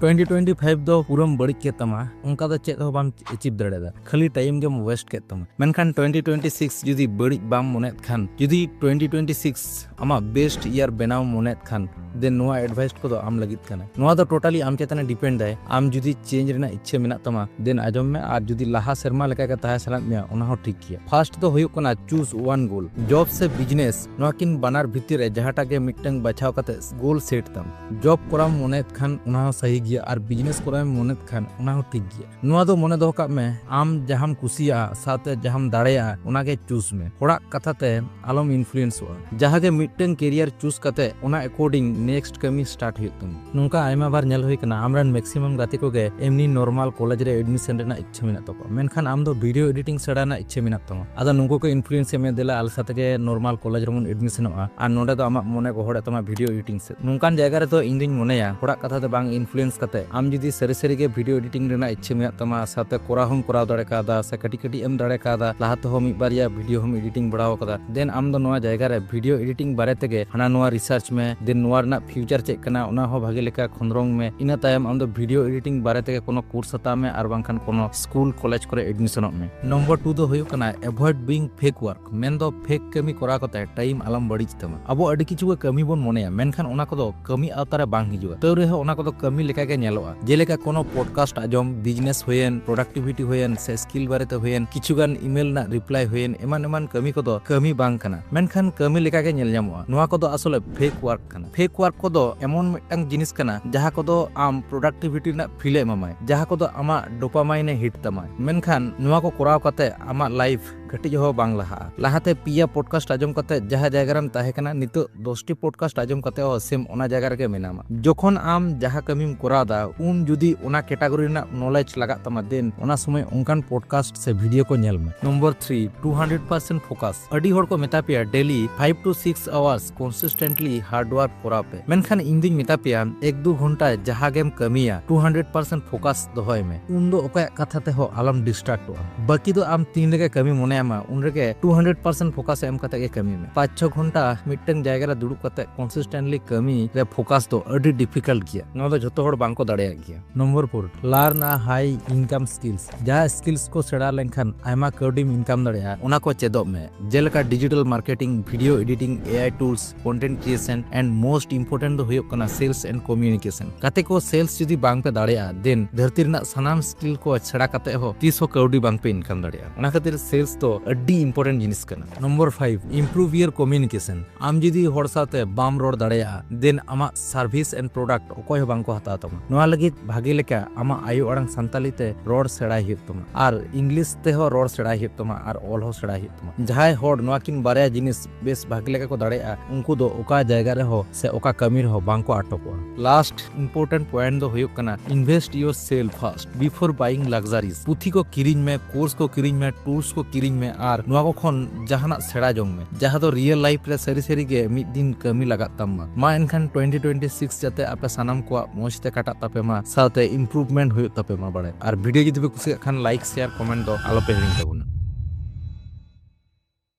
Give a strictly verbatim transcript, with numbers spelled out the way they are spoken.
Twenty twenty five ᱫᱚ ᱯᱩᱨᱟᱹᱢ ᱵᱟᱹᱲᱤᱡ ᱠᱮᱫ ᱛᱟᱢᱟ, ᱚᱱᱠᱟ ᱫᱚ ᱪᱮᱫ ᱦᱚᱸ ᱵᱟᱢ ᱮᱪᱤᱵᱷ ᱫᱟᱲᱮᱭᱟᱫᱟ, ᱠᱷᱟᱹᱞᱤ ᱴᱟᱭᱤᱢ ᱜᱮᱢ ᱳᱭᱮᱥᱴ ᱠᱮᱫ ᱛᱟᱢᱟ᱾ ᱢᱮᱱᱠᱷᱟᱱ ᱴᱩᱭᱮᱱᱴᱤ ᱴᱩᱭᱮᱱᱴᱤ ᱥᱤᱠᱥ ᱡᱩᱫᱤ ᱵᱟᱹᱲᱤᱡ ᱵᱟᱢ ᱢᱚᱱᱮᱭᱮᱫ ᱠᱷᱟᱱ, ᱡᱩᱫᱤ ᱴᱩᱭᱮᱱᱴᱤ ᱴᱩᱭᱮᱱᱴᱤ ᱥᱤᱠᱥ ᱟᱢᱟᱜ ᱵᱮᱥᱴ ᱤᱭᱟᱨ ᱵᱮᱱᱟᱣ ᱢᱚᱱᱮᱭᱮᱫ ᱠᱷᱟᱱ, ᱫᱮᱱ ᱱᱚᱣᱟ ᱮᱰᱵᱷᱟᱭᱤᱥ ᱠᱚᱫᱚ ᱟᱢ ᱞᱟᱹᱜᱤᱫ ᱠᱟᱱᱟ᱾ ᱱᱚᱣᱟ ᱫᱚ ᱴᱳᱴᱟᱞᱤ ᱟᱢ ᱪᱮᱛᱟᱱ ᱮ ᱰᱤᱯᱮᱱᱰ ᱫᱟᱭ᱾ ᱟᱢ ᱡᱩᱫᱤ ᱪᱮᱧᱡᱽ ᱨᱮᱱᱟᱜ ᱤᱪᱪᱷᱟᱹ ᱢᱮᱱᱟᱜ ᱛᱟᱢᱟ, ᱫᱮᱱ ᱟᱸᱡᱚᱢ ᱢᱮ, ᱟᱨ ᱡᱩᱫᱤ ᱞᱟᱦᱟ ᱥᱮᱨᱢᱟ ᱞᱮᱠᱟ ᱜᱮ ᱛᱟᱦᱮᱸ ᱥᱟᱱᱟᱭᱮᱫ ᱢᱮᱭᱟ, ᱚᱱᱟ ᱦᱚᱸ ᱴᱷᱤᱠ ᱜᱮᱭᱟ᱾ ᱯᱷᱟᱨᱥᱴ ᱫᱚ ᱦᱩᱭᱩᱜ ᱠᱟᱱᱟ ᱪᱩᱡᱽ ᱳᱣᱟᱱ ᱜᱳᱞ᱾ ᱡᱚᱵ ᱥᱮ ᱵᱤᱡᱽᱱᱮᱥ, ᱱᱚᱣᱟ ᱠᱤᱱ ᱵᱟᱱᱟᱨ ᱵᱷᱤᱛᱤᱨ ᱨᱮ ᱡᱟᱦᱟᱸᱴᱟᱜ ᱜᱮ ᱢᱤᱫᱴᱟᱝ ᱵᱟᱪᱷᱟᱣ ᱠᱟᱛᱮ ᱜᱳᱞ ᱥᱮᱴ ᱛᱟᱢ᱾ ᱡᱚᱵ ᱠᱚᱨᱟᱣ ᱢᱚᱱᱮᱭᱮᱫ ᱠᱷᱟᱱ, ᱚᱱᱟ ᱦᱚᱸ ᱥᱟᱹᱦᱤ ᱜᱮᱭᱟ, ᱟᱨ ᱵᱤᱡᱽᱱᱮᱥ ᱠᱚᱨᱟᱣ ᱮᱢ ᱢᱚᱱᱮᱭᱮᱫ ᱠᱷᱟᱱ, ᱚᱱᱟ ᱦᱚᱸ ᱴᱷᱤᱠ ᱜᱮᱭᱟ᱾ ᱱᱚᱣᱟ ᱫᱚ ᱢᱚᱱᱮ ᱫᱚᱦᱚ ᱠᱟᱜ ᱢᱮ, ᱟᱢ ᱡᱟᱦᱟᱸᱢ ᱠᱩᱥᱤᱭᱟᱜᱼᱟ ᱥᱟᱶᱛᱮ ᱡᱟᱦᱟᱸᱢ ᱫᱟᱲᱮᱭᱟᱜᱼᱟ, ᱚᱱᱟ ᱜᱮ ᱪᱩᱡᱽ ᱢᱮ᱾ ᱦᱚᱲᱟᱜ ᱠᱟᱛᱷᱟ ᱛᱮ ᱟᱞᱚᱢ ᱤᱱᱯᱷᱞᱩᱭᱮᱱᱥᱚᱜᱼᱟ᱾ ᱡᱟᱦᱟᱸ ᱜᱮ ᱢᱤᱫᱴᱟᱝ ᱠᱮᱨᱤᱭᱟᱨ ᱪᱩᱡᱽ ᱠᱟᱛᱮ, ᱚᱱᱟ ᱮᱠᱚᱨᱰᱤᱝ ᱱᱮᱠᱥᱴ ᱠᱟᱹᱢᱤ ᱥᱴᱟᱨᱴ ᱦᱩᱭᱩᱜ ᱛᱟᱢᱟ᱾ ᱱᱚᱝᱠᱟ ᱟᱭᱢᱟ ᱵᱟᱨ ᱧᱮᱞ ᱦᱩᱭ ᱠᱟᱱᱟ, ᱟᱢᱨᱮᱱ ᱢᱮᱠᱥᱤᱢᱟᱢ ᱜᱟᱛᱮ ᱠᱚᱜᱮ ᱮᱢᱱᱤ ᱱᱚᱨᱢᱟᱞ ᱠᱚᱞᱮᱡᱽ ᱨᱮ ᱮᱰᱢᱤᱥᱚᱱ ᱨᱮᱱᱟᱜ ᱤᱪᱪᱷᱟᱹ ᱢᱮᱱᱟᱜ ᱛᱟᱠᱚᱣᱟ, ᱢᱮᱱᱠᱷᱟᱱ ᱟᱢ ᱫᱚ ᱵᱷᱤᱰᱤᱭᱳ ᱮᱰᱤᱴᱤᱝ ᱥᱮᱬᱟ ᱨᱮᱱᱟᱜ ᱤᱪᱪᱷᱟᱹ ᱢᱮᱱᱟᱜ ᱛᱟᱢᱟ᱾ ᱟᱫᱚ ᱱᱩᱠᱩ ᱠᱚ ᱤᱱᱯᱷᱞᱩᱭᱮᱱᱥ ᱮᱫ ᱢᱮᱭᱟ, "ᱫᱮᱞᱟ ᱟᱞᱮ ᱥᱟᱛᱮ ᱜᱮ ᱱᱚᱨᱢᱟᱞ ᱠᱚᱞᱮᱡᱽ ᱨᱮᱵᱚᱱ ᱮᱰᱢᱤᱥᱚᱱᱚᱜᱼᱟ", ᱟᱨ ᱱᱚᱰᱮ ᱫᱚ ᱟᱢᱟᱜ ᱢᱚᱱᱮ ᱜᱚᱦᱚᱲᱮᱫ ᱛᱟᱢᱟ ᱵᱷᱤᱰᱤᱭᱳ ᱮᱰᱤᱴᱤᱝ ᱥᱮᱫ᱾ ᱱᱚᱝᱠᱟᱱ ᱡᱟᱭᱜᱟ ᱨᱮᱫᱚ ᱤᱧ ᱫᱩᱧ ᱢᱚᱱᱮᱭᱟ, ᱦᱚᱲᱟᱜ ᱠᱟᱛᱷᱟ ᱛᱮ ᱵᱟᱝ ᱤᱱᱯᱷᱞᱩᱭᱮᱱᱥ ᱠᱟᱛᱮ, ᱟᱢ ᱡᱩᱫᱤ ᱥᱟᱹᱨᱤ ᱥᱟᱹᱨᱤ ᱜᱮ ᱵᱷᱤᱰᱤᱭᱳ ᱮᱰᱤᱴᱤᱝ ᱨᱮᱱᱟᱜ ᱤᱪᱪᱷᱟᱹ ᱢᱮᱱᱟᱜ ᱛᱟᱢᱟ, ᱥᱟᱶᱛᱮ ᱠᱚᱨᱟᱣ ᱦᱚᱸᱢ ᱠᱚᱨᱟᱣ ᱫᱟᱲᱮ ᱠᱟᱣᱫᱟ, ᱥᱮ ᱠᱟᱹᱴᱤᱡ ᱠᱟᱹᱴᱤᱡ ᱮᱢ ᱫᱟᱲᱮ ᱠᱟᱣᱫᱟ, ᱞᱟᱦᱟ ᱛᱮᱦᱚᱸ ᱢᱤᱫ ᱵᱟᱨᱭᱟ ᱵᱷᱤᱰᱤᱭᱳ ᱦᱚᱸᱢ ᱮᱰᱤᱴᱤᱝ ᱵᱟᱲᱟᱣ ᱠᱟᱫᱟ, ᱫᱮᱱ ᱟᱢ ᱫᱚ ᱱᱚᱣᱟ ᱡᱟᱭᱜᱟ ᱨᱮ ᱵᱷᱤᱰᱤᱭᱳ ᱮᱰᱤᱴᱤᱝ ᱵᱟᱨᱮ ᱛᱮᱜᱮ ᱦᱟᱱᱟ ᱱᱚᱣᱟ ᱨᱤᱥᱟᱨᱪ ᱢᱮ, ᱫᱮᱱ ᱱᱚᱣᱟ ᱨᱮᱱᱟᱜ ᱯᱷᱤᱭᱩᱪᱟᱨ ᱪᱮᱫ ᱠᱟᱱᱟ, ᱚᱱᱟ ᱦᱚᱸ ᱵᱷᱟᱜᱮ ᱞᱮᱠᱟ ᱠᱷᱚᱸᱫᱽᱨᱚᱝ ᱢᱮ᱾ ᱤᱱᱟᱹ ᱛᱟᱭᱚᱢ ᱟᱢ ᱫᱚ ᱵᱷᱤᱰᱤᱭᱳ ᱮᱰᱤᱴᱤᱝ ᱵᱟᱨᱮ ᱛᱮᱜᱮ ᱠᱳᱱᱳ ᱠᱳᱨᱥ ᱦᱟᱛᱟᱣ ᱢᱮ, ᱟᱨ ᱵᱟᱝᱠᱷᱟᱱ ᱠᱳᱱᱳ ᱥᱠᱩᱞ ᱠᱚᱞᱮᱡᱽ ᱠᱚᱨᱮ ᱮᱰᱢᱤᱥᱚᱱᱚᱜ ᱢᱮ᱾ ᱱᱚᱢᱵᱚᱨ ᱴᱩ ᱫᱚ ᱦᱩᱭᱩᱜ ᱠᱟᱱᱟ, avoid being fake work, ᱢᱮᱱᱫᱚ ᱯᱷᱮᱠ ᱠᱟᱹᱢᱤ ᱠᱚᱨᱟᱣ ᱠᱟᱛᱮ ᱴᱟᱭᱤᱢ ᱟᱞᱚᱢ ᱵᱟᱹᱲᱤᱡ ᱛᱟᱢᱟ᱾ ᱟᱵᱚ ᱟᱹᱰᱤ ᱠᱤᱪᱷᱩ ᱜᱮ ᱠᱟᱹᱢᱤ ᱵᱚᱱ ᱢᱚᱱᱮᱭᱟ, ᱢᱮᱱᱠᱷᱟᱱ ᱚᱱᱟ ᱠᱚᱫᱚ ᱠᱟᱹᱢᱤ ᱟᱣᱛᱟ ᱨᱮ ᱵᱟᱝ ᱦᱤᱡᱩᱜᱼᱟ᱾ ᱛᱟᱹᱣ ᱨᱮᱦᱚᱸ ᱚᱱᱟ ᱠᱚᱫᱚ ᱠᱟᱹᱢᱤ ᱞᱮᱠᱟ ᱜᱮ ᱧᱮᱞᱚᱜᱼᱟ᱾ ᱡᱮᱞᱮᱠᱟ ᱠᱳᱱᱳ ᱯᱚᱰᱠᱟᱥᱴ ᱟᱸᱡᱚᱢ, ᱵᱤᱡᱽᱱᱮᱥ ᱦᱩᱭᱮᱱ, ᱯᱨᱚᱰᱟᱠᱴᱤᱵᱷᱤᱴᱤ ᱦᱩᱭᱮᱱ, ᱥᱮ ᱥᱠᱤᱞ ᱵᱟᱨᱮᱛᱮ ᱦᱩᱭᱮᱱ, ᱠᱤᱪᱷᱩ ᱜᱟᱱ ᱤᱢᱮᱞ ᱨᱮᱱᱟᱜ ᱨᱤᱯᱞᱟᱭ ᱦᱩᱭᱮᱱ, ᱮᱢᱟᱱ ᱮᱢᱟᱱ ᱠᱟᱹᱢᱤ ᱠᱚᱫᱚ ᱠᱟᱹᱢᱤ ᱵᱟᱝ ᱠᱟᱱᱟ, ᱢᱮᱱᱠᱷᱟᱱ ᱠᱟᱹᱢᱤ ᱞᱮᱠᱟ ᱜᱮ ᱧᱮᱞ ᱧᱟᱢᱚᱜᱼᱟ᱾ ᱱᱚᱣᱟ ᱠᱚᱫᱚ ᱟᱥᱚᱞᱮ ᱯᱷᱮᱠ ᱣᱟᱨᱠ ᱠᱟᱱᱟ᱾ ᱯᱷᱮᱠ ᱣᱟᱨᱠ ᱠᱚᱫᱚ ᱮᱢᱚᱱ ᱢᱤᱫᱴᱟᱝ ᱡᱤᱱᱤᱥ ᱠᱟᱱᱟ, ᱡᱟᱦᱟᱸ ᱠᱚᱫᱚ ᱟᱢ ᱯᱨᱚᱰᱟᱠᱴᱤᱵᱷᱤᱴᱤ ᱨᱮᱱᱟᱜ ᱯᱷᱤᱞ ᱮ ᱮᱢᱟᱢᱟᱭ, ᱡᱟᱦᱟᱸ ᱠᱚᱫᱚ ᱟᱢᱟᱜ ᱰᱳᱯᱟᱢᱟᱭᱤᱱ ᱮ ᱦᱤᱴ ᱛᱟᱢᱟᱭ᱾ ᱢᱮᱱᱠᱷᱟᱱ ᱱᱚᱣᱟ ᱠᱚ ᱠᱚᱨᱟᱣ ᱠᱟᱛᱮ ᱟᱢᱟᱜ ᱞᱟᱭᱤᱯᱷ ᱠᱟᱹᱴᱤᱡ ᱦᱚᱸ ᱵᱟᱝ ᱞᱟᱦᱟᱜᱼᱟ᱾ ᱞᱟᱦᱟᱛᱮ ᱯᱮᱭᱟ ᱯᱚᱰᱠᱟᱥᱴ ᱟᱸᱡᱚᱢ ᱠᱟᱛᱮ ᱡᱟᱦᱟᱸ ᱡᱟᱭᱜᱟ ᱨᱮᱢ ᱛᱟᱦᱮᱸ ᱠᱟᱱᱟ, ᱱᱤᱛᱚᱜ ᱫᱚᱥᱴᱤ ᱯᱚᱰᱠᱟᱥᱴ ᱟᱸᱡᱚᱢ ᱠᱟᱛᱮ ᱦᱚᱸ ᱥᱮᱢ ᱚᱱᱟ ᱡᱟᱭᱜᱟ ᱨᱮᱜᱮ ᱢᱮᱱᱟᱢᱟ᱾ ᱡᱚᱠᱷᱚᱱ ᱟᱢ ᱡᱟᱦᱟᱸ ᱠᱟᱹᱢᱤᱢ ᱠᱚᱨᱟᱣ ᱫᱟ, ᱩᱱ ᱡᱩᱫᱤ ᱚᱱᱟ ᱠᱮᱴᱟᱜᱚᱨᱤ ᱨᱮᱱᱟᱜ ᱱᱚᱞᱮᱡᱽ ᱞᱟᱜᱟᱜ ᱛᱟᱢᱟ, ᱫᱮᱱ ᱚᱱᱟ ᱥᱚᱢᱚᱭ ᱚᱱᱠᱟᱱ ᱯᱚᱰᱠᱟᱥᱴ ᱥᱮ ᱵᱷᱤᱰᱤᱭᱳ ᱠᱚ ᱧᱮᱞ ᱢᱮ᱾ Number three, two hundred percent focus. ᱟᱹᱰᱤ ᱦᱚᱲ ᱠᱚ ᱢᱮᱛᱟ ᱯᱮᱭᱟ, daily five to six hours consistently hard work ᱠᱚᱨᱟᱣ ᱯᱮ᱾ ᱢᱮᱱᱠᱷᱟᱱ ᱤᱧ ᱫᱩᱧ ᱢᱮᱛᱟ ᱯᱮᱭᱟ, ᱮᱠ ᱫᱩ ᱜᱷᱚᱱᱴᱟ ᱡᱟᱦᱟᱸ ᱜᱮᱢ ᱠᱟᱹᱢᱤᱭᱟ, ᱴᱩ ᱦᱟᱱᱰᱨᱮᱰ ᱯᱟᱨᱥᱮᱱᱴ ᱯᱷᱳᱠᱟᱥ ᱫᱚᱦᱚᱭ ᱢᱮ᱾ ᱩᱱ ᱫᱚ ᱚᱠᱚᱭᱟᱜ ᱠᱟᱛᱷᱟ ᱛᱮᱦᱚᱸ ᱟᱞᱚᱢ ᱰᱤᱥᱴᱨᱟᱠᱴᱚᱜᱼᱟ᱾ ᱵᱟᱹᱠᱤ ᱫᱚ ᱟᱢ ᱛᱤᱱ ᱨᱮᱜᱮ ᱠᱟᱹᱢᱤ ᱢᱚᱱᱮ ᱮᱢᱟ, ᱩᱱ ᱨᱮᱜᱮ ᱴᱩ ᱦᱟᱱᱰᱨᱮᱰ ᱯᱟᱨᱥᱮᱱᱴ ᱯᱷᱳᱠᱟᱥ ᱮᱢ ᱠᱟᱛᱮ ᱜᱮ ᱠᱟᱹᱢᱤ ᱢᱮ᱾ ᱯᱟᱸᱪ ᱪᱷᱚ ᱜᱷᱚᱱᱴᱟ ᱢᱤᱫᱴᱟᱝ ᱡᱟᱭᱜᱟ ᱨᱮ ᱫᱩᱲᱩᱵ ᱠᱟᱛᱮ ᱠᱚᱱᱥᱤᱥᱴᱮᱱᱴᱞᱤ ᱠᱟᱹᱢᱤ ᱨᱮ ᱯᱷᱳᱠᱟᱥ ᱫᱚ ᱟᱹᱰᱤ ᱰᱤᱯᱷᱤᱠᱟᱞᱴ ᱜᱮᱭᱟ᱾ ᱱᱚᱣᱟ ᱫᱚ ᱡᱷᱚᱛᱚ ᱦᱚᱲ ᱵᱟᱝᱠᱚ ᱫᱟᱲᱮᱭᱟᱜ ᱜᱮᱭᱟ᱾ Number four, learn a high income skills. ᱡᱟᱦᱟᱸ ᱥᱠᱤᱞᱥ ᱠᱚ ᱥᱮᱬᱟ ᱞᱮᱱᱠᱷᱟᱱ ᱟᱭᱢᱟ ᱠᱟᱹᱣᱰᱤᱢ ᱤᱱᱠᱟᱢ ᱫᱟᱲᱮᱭᱟᱜᱼᱟ, ᱚᱱᱟ ᱠᱚ ᱪᱮᱫᱚᱜ ᱢᱮ, ᱡᱮᱞᱮᱠᱟ digital marketing, video editing, A I tools, content creation, and most important ᱫᱚ ᱦᱩᱭᱩᱜ ᱠᱟᱱᱟ sales and communication. ᱜᱟᱛᱮ ᱠᱚ, ᱥᱮᱞᱥ ᱡᱩᱫᱤ ᱵᱟᱝ ᱯᱮ ᱫᱟᱲᱮᱭᱟᱜᱼᱟ, then ᱫᱷᱟᱹᱨᱛᱤ ᱨᱮᱱᱟᱜ ᱥᱟᱱᱟᱢ ᱥᱠᱤᱞ ᱠᱚ ᱥᱮᱬᱟ ᱠᱟᱛᱮ ᱦᱚᱸ ᱛᱤᱥ ᱦᱚᱸ ᱠᱟᱹᱣᱰᱤ ᱵᱟᱝ ᱯᱮ ᱤᱱᱠᱟᱢ ᱫᱟᱲᱮᱭᱟᱜᱼᱟ᱾ ᱚᱱᱟ ᱠᱷᱟᱹᱛᱤᱨ ᱥᱮᱞᱥ ᱫᱚ ᱟᱹᱰᱤ ᱤᱢᱯᱚᱨᱴᱮᱱᱴ ᱡᱤᱱᱤᱥ ᱠᱟᱱᱟ᱾ Number five, improve your communication. ᱟᱢ ᱡᱩᱫᱤ ᱦᱚᱲ ᱥᱟᱶᱛᱮ ᱵᱟᱢ ᱨᱚᱲ ᱫᱟᱲᱮᱭᱟᱜᱼᱟ, then ᱟᱢᱟᱜ service and product ᱚᱠᱚᱭ ᱦᱚᱸ ᱵᱟᱝ ᱠᱚ ᱦᱟᱛᱟᱣ ᱛᱟᱢᱟ᱾ ᱱᱚᱣᱟ ᱞᱟᱹᱜᱤᱫ ᱵᱷᱟᱜᱮ ᱞᱮᱠᱟ ᱟᱢᱟᱜ ᱟᱭᱳ ᱟᱲᱟᱝ ᱥᱟᱱᱛᱟᱞᱤ ᱛᱮ ᱨᱚᱲ ᱥᱮᱬᱟᱭ ᱦᱩᱭᱩᱜ ᱛᱟᱢᱟ, ᱟᱨ ᱤᱝᱞᱤᱥ ᱛᱮᱦᱚᱸ ᱨᱚᱲ ᱥᱮᱬᱟᱭ ᱦᱩᱭᱩᱜ ᱛᱟᱢᱟ, ᱟᱨ ᱚᱞ ᱦᱚᱸ ᱥᱮᱬᱟᱭ ᱦᱩᱭᱩᱜ ᱛᱟᱢᱟ᱾ ᱡᱟᱦᱟᱸᱭ ᱦᱚᱲ ᱱᱚᱣᱟ ᱠᱤᱱ ᱵᱟᱨᱭᱟ ᱡᱤᱱᱤᱥ ᱵᱮᱥ ᱵᱷᱟᱜᱮ ᱞᱮᱠᱟ ᱠᱚ ᱫᱟᱲᱮᱭᱟᱜᱼᱟ, ᱩᱱᱠᱩ ᱫᱚ ᱚᱠᱟ ᱡᱟᱭᱜᱟ ᱨᱮᱦᱚᱸ ᱥᱮ ᱚᱠᱟ ᱠᱟᱹᱢᱤ ᱨᱮᱦᱚᱸ ᱵᱟᱝ ᱠᱚ ᱟᱴᱚᱠᱚᱜᱼᱟ᱾ ᱞᱟᱥᱴ ᱤᱢᱯᱚᱨᱴᱮᱱᱴ ᱯᱚᱭᱮᱱᱴ ᱫᱚ ᱦᱩᱭᱩᱜ ᱠᱟᱱᱟ, invest yourself first before buying luxuries. ᱯᱩᱛᱷᱤ ᱠᱚ ᱠᱤᱨᱤᱧ ᱢᱮ, ᱠᱳᱨᱥ ᱠᱚ ᱠᱤᱨᱤᱧ ᱢᱮ, ᱴᱩᱞᱥ ᱠᱚ ᱠᱤᱨᱤᱧ ᱢᱮ, ᱟᱨ ᱱᱚᱣᱟ ᱠᱚ ᱠᱷᱚᱱ ᱡᱟᱦᱟᱱᱟᱜ ᱥᱮᱬᱟ ᱡᱚᱝ ᱢᱮ, ᱡᱟᱦᱟᱸ ᱫᱚ ᱨᱤᱭᱮᱞ ᱞᱟᱭᱤᱯᱷ ᱨᱮ ᱥᱟᱹᱨᱤ ᱥᱟᱹᱨᱤ ᱜᱮ ᱢᱤᱫ ᱫᱤᱱ ᱠᱟᱹᱢᱤ ᱞᱟᱜᱟᱜ ᱛᱟᱢᱟ᱾ ᱢᱟ ᱮᱱᱠᱷᱟᱱ ᱴᱩᱭᱮᱱᱴᱤ ᱴᱩᱭᱮᱱᱴᱤ ᱥᱤᱠᱥ ᱡᱟᱛᱮ ᱟᱯᱮ ᱥᱟᱱᱟᱢ ᱠᱚᱣᱟᱜ ᱢᱚᱸᱡᱽ ᱛᱮ ᱠᱟᱴᱟᱜ ᱛᱟᱯᱮ ᱢᱟ, ᱥᱟᱶᱛᱮ ᱤᱢᱯᱨᱩᱵᱷᱢᱮᱱᱴ ᱦᱩᱭᱩᱜ ᱛᱟᱯᱮ ᱢᱟ ᱵᱟᱲᱮ᱾ ᱟᱨ ᱵᱷᱤᱰᱤᱭᱳ ᱡᱩᱫᱤ ᱯᱮ ᱠᱩᱥᱤᱭᱟᱜ ᱠᱷᱟᱱ, ᱞᱟᱭᱤᱠ, ᱥᱮᱭᱟᱨ, ᱠᱚᱢᱮᱱᱴ ᱫᱚ ᱟᱞᱚᱯᱮ ᱦᱤᱲᱤᱧ ᱛᱟᱵᱚᱱᱟ᱾